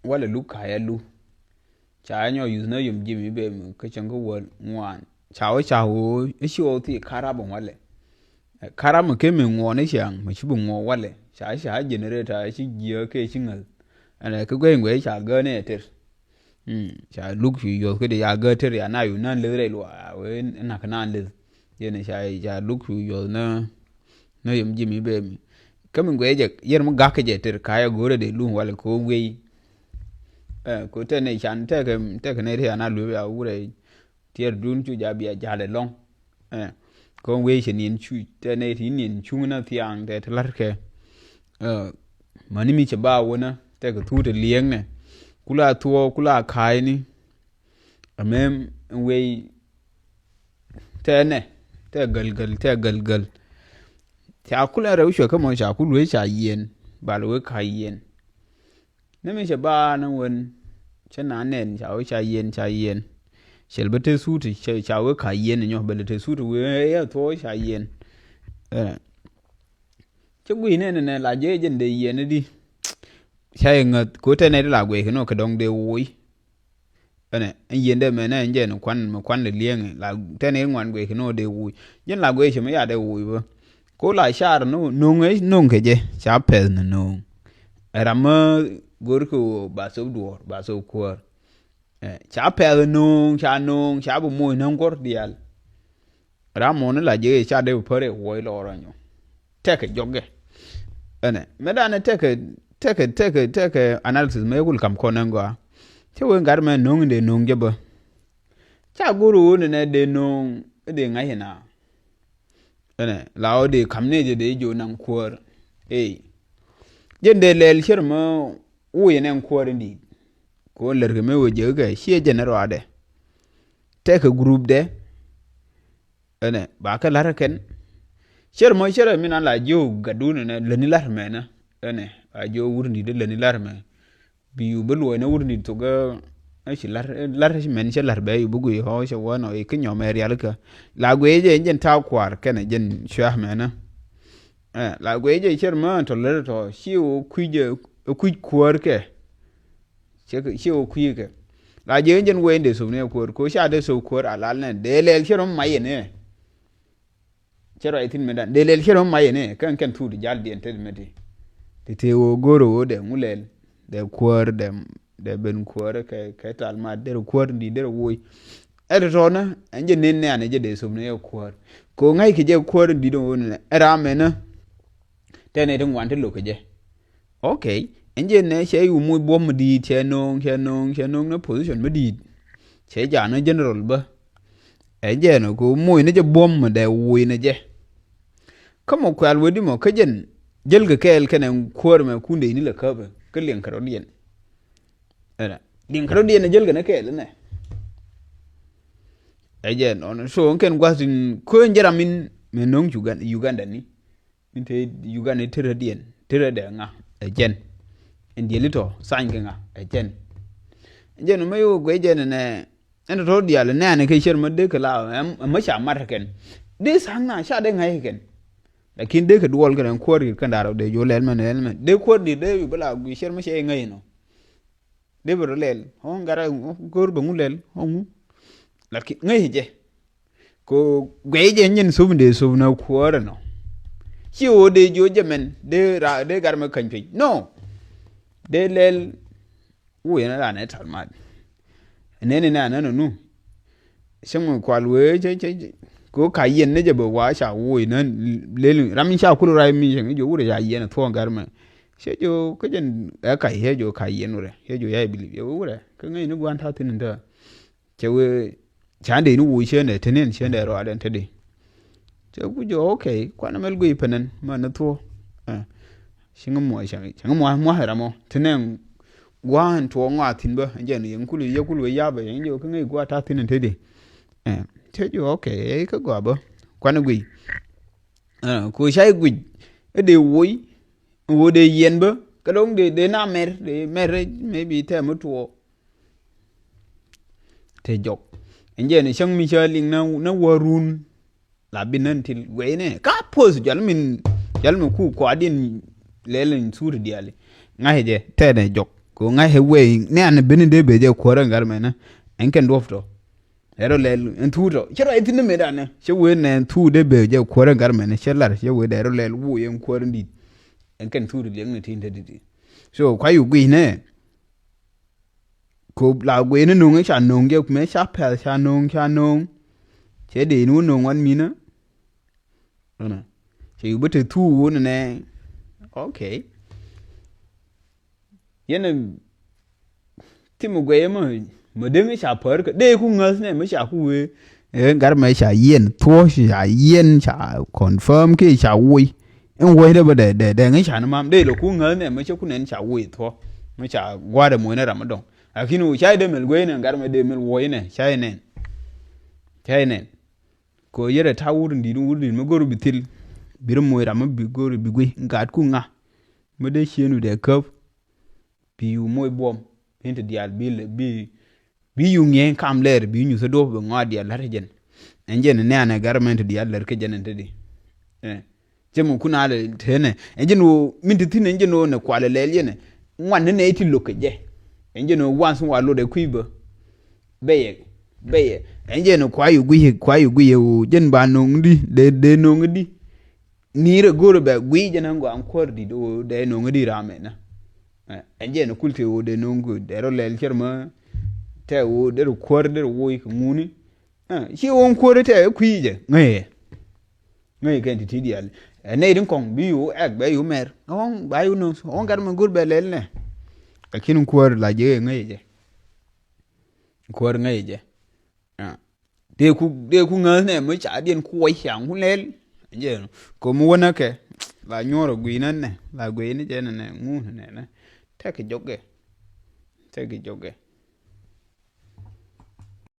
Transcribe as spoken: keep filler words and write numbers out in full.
walɛ luk ka̱a̱c a lu. Ca nyɔ yuth nä yom ji̱ mi bɛ mi kä cäŋ kä wäl ŋuan. Ca wä ca ɣöö i̱ ci ɣɔw thi karap in walɛ. Karap mi ken mi ŋuɔn i̱ ciaŋ mi ci bi ŋuɔ walɛ. Ca ca generator ci jiääk kɛ ci ŋäth. Ɛnɛ kä guey guey ca gäär ni ɛ ter. Mm, ca luk cu yuɔth kä di ya gäär ter ya na yu nan leth rɛy luaa wee nak nan leth. Yɛn ca ca luk cu yuɔth nä nä yom ji̱ mi bɛ mi. Kä mi guey jɛ yɛr mi gak kɛ jɛ ter ka ya go̱o̱rɛ dee lum walɛ ko wei. Ɛ, ko tɛ nɛ can tɛkɛ tɛkɛ nɛ ti ana luep ya wurɛ. Tiɛɛr dun cu ja bia jal ɛlɔŋ. Ɛ, kɔn wee cɛ niɛn cuc tɛ nɛ ti niɛn cuŋ na thiaŋ tɛ ti la̱rkɛ. Ɛ, mäni mi cɛ ba wänä tɛ kɛ thut ɛ liɛŋnɛ. Kula thuɔɔ kula ka̱a̱cni. Ɛmɛm wee tɛ nɛ tɛ gäl gäl tɛ gäl gäl. Ca kula rɛw cuɛ kä mɔ ca kul wee ca yiɛn bal wee ka̱a̱c yiɛn. Ni mi cɛ ba ni wen cɛ na nɛn ca wee ca yiɛn ca yiɛn. Cɛl bä te thut ca wee ka yiɛn nyɔ bɛ lɛ te thut wee ɛ thuɔ ca yiɛn. Ɛ, cɛ guiy nɛn nɛ la jɛ jɛn dee yiɛn di. Ca yɛ ŋäth ko tɛ nɛ di la guiy kɛ nɔ kɛ dɔŋ dee woc. Ɛnɛ ɛn yiɛn dee mɛ nɛ ɛn jɛ ni kuan mi kuan lɛ liɛŋ la tɛ nɛ ŋuan guiy kɛ nɔ dee woc. Jɛn la guiy cɛ mi ya dee woc bä. Ko la car no̱o̱ŋ ɛ no̱o̱ŋ kɛ jɛ ca pɛth ni no̱o̱ŋ. Ɛ ram mä go̱rkɛ ɣöö ba thop duɔ̱ɔ̱r ba thop kuäär. Ɛ, ca pɛth no̱o̱ŋ ca no̱o̱ŋ ca bi moc näŋ kuɔr diaal. Ram mɔni la jek ca dee bi pär ɛ wuɔc lɔɔr anyɔ. Tɛkɛ jɔkɛ. Ɛnɛ mɛ danɛ tɛkɛ tɛkɛ tɛkɛ tɛkɛ analysis mɛ kul kam kɔn ɛn gɔaa. Cɛ wen gat mɛ no̱o̱ŋ in dee no̱o̱ŋ jɛ bä. Ca go̱r ɣöö nɛnɛ dee no̱o̱ŋ dee ŋa̱c ina. Ɛnɛ la ɣöö dee ka̱m nɛy jɛ dee jiök naŋ kuäär. Ey. Jɛn dee lɛl cär mä woc ɛn ɛn kuäär in di̱i̱t. Kɛ ɣöö lärkɛ mëë wee jiäk kɛ ciɛ jɛn ɛ ruaadɛ. Tɛkɛ group dɛ. Ɛnɛ ba kɛ la̱r kɛn. Cär mä cär min an la jiök gatdun ɛnɛ läni la̱r mɛnä. Ɛnɛ a jiök wur in di̱i̱t läni la̱r mɛ. Bi yu bi luɔc ni wur ni thok ɛ ci lar lar ci mɛn cɛ lar bɛ yu bi gui hɔ cɛ wä nɔ ikä nyɔm ɛ rial kä. La guic jɛ jɛn ta̱a̱ kuaar kɛnɛ jɛn cua̱a̱ mɛnä. Ɛ, la guic jɛ cɛr mä tɔ lär tɔ ci wä kui̱c ɛ kui̱c kuäär kɛ. Cɛ ci wä kui̱c kɛ. La jɛ jɛn wee in dee thok ni ɛ kuäär ko ca dee thok kuäär a lal nɛ dee lɛl cɛr mä mac yɛn ɛ. Cɛ ruac thi̱n mëëdan dee lɛl cɛ rɔ mac ɛnɛ kɛn kɛn thut jal diɛn tet mɛ ti. Ti tëë ɣöö go̱o̱r ɣöö dee ŋu lɛl dee kuäär dee dee ben kuäär kɛ kɛ tal mat derɛ kuäär di derɛ woc. Ɛ tɔ̱tɔ̱nä ɛn jɛ nen nɛ̈ɛ̈n ɛ jɛ dee thop ni ɛ kuäär. Kɛ ɣöö ŋa̱ckɛ jɛ kuäär di dee ɣöö nɛ ɛ ram ɛnä. Tɛn ɛ ti ŋuan ti lo̱k kɛ jɛ. Ok. Ɛn jɛ nɛ cɛ yu muc buɔ̱m mi di̱i̱t cɛ no̱o̱ŋ cɛ no̱o̱ŋ cɛ no̱o̱ŋ ni position mi di̱i̱t. Cɛ ja̱a̱n ni general bä. Ɛ jɛn ɔ kɛ moc ni jɛ buɔ̱m mi dɛ woc ni jɛ. Kä mɔ kuɛl wet di mɔ kä jɛn jäl kɛ kɛɛl kɛnɛ kuäär mɛ kun dee ni lɛ käpɛ kä liɛŋ kɛ rɔ̱diɛn. Ɛnɛ liɛŋ kɛ rɔ̱diɛn ni jäl kɛ ni kɛɛl inɛ. Ɛ jɛn ɔn so kɛn gua̱th tin köön jɛ ram in mɛ no̱o̱ŋ Uganda ni. Min te Uganda ni terä diɛn terä dɛ ŋa ɛ jɛn. Ɛn diɛli tɔ thany kɛ ŋa ɛ jɛn. Ɛ jɛn mɛ yo̱o̱ guɛ jɛn ɛnɛ. Ɛn tɔ̱tɔ̱ diaal nɛɛni kɛ cier mä dee kɛ la ɛmä ca mat kɛn. Dee tha̱a̱ŋ na ca dee ŋa̱c kɛn. Lakin dee kɛ duɔl kɛn kuäär kɛ kɛn da̱r dee juɔl lɛl mɛn lɛl mɛn dee kuäär di dee bi la gui cier mä cɛ ŋäc nɔ. Dee bi rɔ lɛl ɣɔ̱ŋ gat a go̱r bɛ ŋu lɛl ɣɔ̱ŋ ŋu. Lakin ŋäc jɛ. Kɛ guɛy jɛ nyin thop in dee thop na kuäär ɛnɔ. Ci ɣöö dee jiö jɛ mɛn dee ra dee gat mɛ käny piny nɔ. Dee lɛl Woc ɛn ran ɛ tal mat. Nɛn in an ɛn ɔnu. Cäŋ mi kual wee cɛ cɛ cɛ. Ko ka yɛn ni jɛ bɛ wa ca woc nä lel ram in ca kul rai mi cäŋ jɛ wurɛ ca yɛn thuɔ̱ɔ̱ŋ gar mɛ. Cɛ jɛ kä jɛn ɛ ka yɛ jɛ ka yɛn wurɛ cɛ jɛ ya bilip yɛ wurɛ kä ŋäc ni guan ta̱thi̱n in tɛ. Cɛ wee ca dee ni woc cä nɛ te nɛn cä nɛ rɔadɛn te di. Cɛ ku jɛ ok kuan mɛl guiy penɛn mɛ ni thuɔ. Cɛ ŋä muɔ cɛ ŋä muɔ muɔ ram mɔ te nɛn gua̱a̱n tuɔ ŋɔa thi̱n bä jɛ ni yɛn kul yɛ kul wee ya̱a̱ bä yɛn jɛ kä ŋäc gua̱a̱ ta̱ thi̱n te di. Cɛ jɛ ok kä gɔaa bä kuan guiy. Ku ca guic ɛ dee woc. Wä dee yɛn bä kä do̱ŋ dee dee na mɛr dee mɛr maybe tɛm mi tuɔ. Te jɔk ɛn jɛ ni cäŋ mi cä liŋ na na wä run. La bi nän til guɛy nɛ ka puɔth jɔl min jɔl min ku kuadiɛn lɛl in thur diali. Ŋa̱cɛ jɛ tɛnɛ jɔk. Ɣöö ŋa̱c ɛ wee nɛ̈ɛ̈n ɛ ben in dee ben jɛ kuäärä gat mɛnɛ. Ɛn kɛn duɔ̱p tɔ. Ɛ rɔ lɛl ɛn thuut tɔ. Cɛ rɔ ɛ thi̱n ni mëëdan ɛ. Cɛ wee nɛn thuut dee ben jɛ kuäärä gat mɛnɛ. Cɛ lar cɛ wee dee rɔ lɛl wuu yɛn kuäär in di̱t. Ɛn kɛn thuut liɛŋni tin te di̱t. So kua yuk guic nɛ. Ko la guic ni no̱o̱ŋ ca no̱o̱ŋ jɛ kumɛ ca pɛl ca no̱o̱ŋ ca no̱o̱ŋ. Cɛ dee ni wä no̱o̱ŋ wan minä. Ɛnɔ. Cɛ yuk bä te thuut wun nɛ. Okay. Yɛn ɛ ti mi guɛy mɛ mɛ dee ŋä ca pär kä dee ku ŋäth nɛ mɛ ca ku wee. Ɛ gat mɛ ca yiɛn thuɔ̱ ca yiɛn ca confirm kɛ ca woc. Ɛn woc dee bä dee dee dee ŋä ca ni mam dee lɛ ku ŋäth nɛ mɛ cɛ ku nɛn ca woc thuɔ̱ mɛ ca gua̱a̱r ɛ moc nɛ ram mi dɔ̱ŋ. Lakin wä ca dee mɛl guɛy nɛ gat mɛ dee mɛl woc nɛ ca yɛ nɛn. Ca yɛ nɛn. Kɛ ɣöö yɛrɛ ta̱a̱ wut in di̱t wut in di̱t mi go̱r bi thil. Bi ri moc ram mi bi go̱r bi gui̱ gat ku ŋa. Mi dee cien wi dee käp. Bi yu moc buɔ̱m. Bi in te diaal bi lɛ bi bi yu ŋiɛny kam lɛɛr bi nyuth duɔ̱p bi ŋɔaa diaal la̱t jɛn. Ɛn jɛn nɛ̈ɛ̈n ɛ gat mɛn te diaal lär kä jɛn ɛn te di. Ɛ. Cɛ mi kun a lɛ tënɛ ɛn jɛn ɣöö min te thi̱n ɛn jɛn ɣöö nɛ kualɛ lɛl jɛn ɛ. Ŋuan ni nɛ ti lo̱k kɛ jɛ. Ɛn jɛn ɣöö wan thi wa lot ɛ kui̱ bä. Bɛyɛ bɛyɛ ɛn jɛn kua yu gui̱c kua yu gui̱c ɛ ɣöö jɛn ba no̱o̱ŋ di dee dee no̱o̱ŋ di. Ni̱i̱r ɛ go̱o̱r ɛ bɛ gui̱c jɛn ɛn gɔaa ɛn kuäär di̱t ɣöö dee no̱o̱ŋ di ram ɛn. Ɛn jɛn kul tëë ɣöö dee no̱o̱ŋ dee rɔ lɛl cär mä. Tɛ ɣöö dee rɔ kuäär dee rɔ woc kɛ ŋuni. Ci ɣöö ɛn kuäär tɛ ɛ kui̱c jɛ ŋäcɛ. Ŋäcɛ kɛn ti ti diaal ɛ nɛy rin kɔŋ bi yu ɛk bɛ yu mɛr ɣɔŋ ba yu no̱o̱ŋ ɣɔŋ gat mɛ go̱o̱r bɛ lɛl nɛ. Lakin kuäär la jɛ ŋäcɛ jɛ. Kuäär ŋäcɛ jɛ. Dee ku dee ku ŋäth nɛ mi ca diɛn ku wai ciaŋ ku lɛl. Jɛ ko mi wänä kɛ la nyuɔr a gui̱nä nɛ la gui̱nä jɛ nɛ nɛ ŋun nɛ nɛ. Tɛk kɛ jɔk kɛ. Tɛk kɛ jɔk kɛ.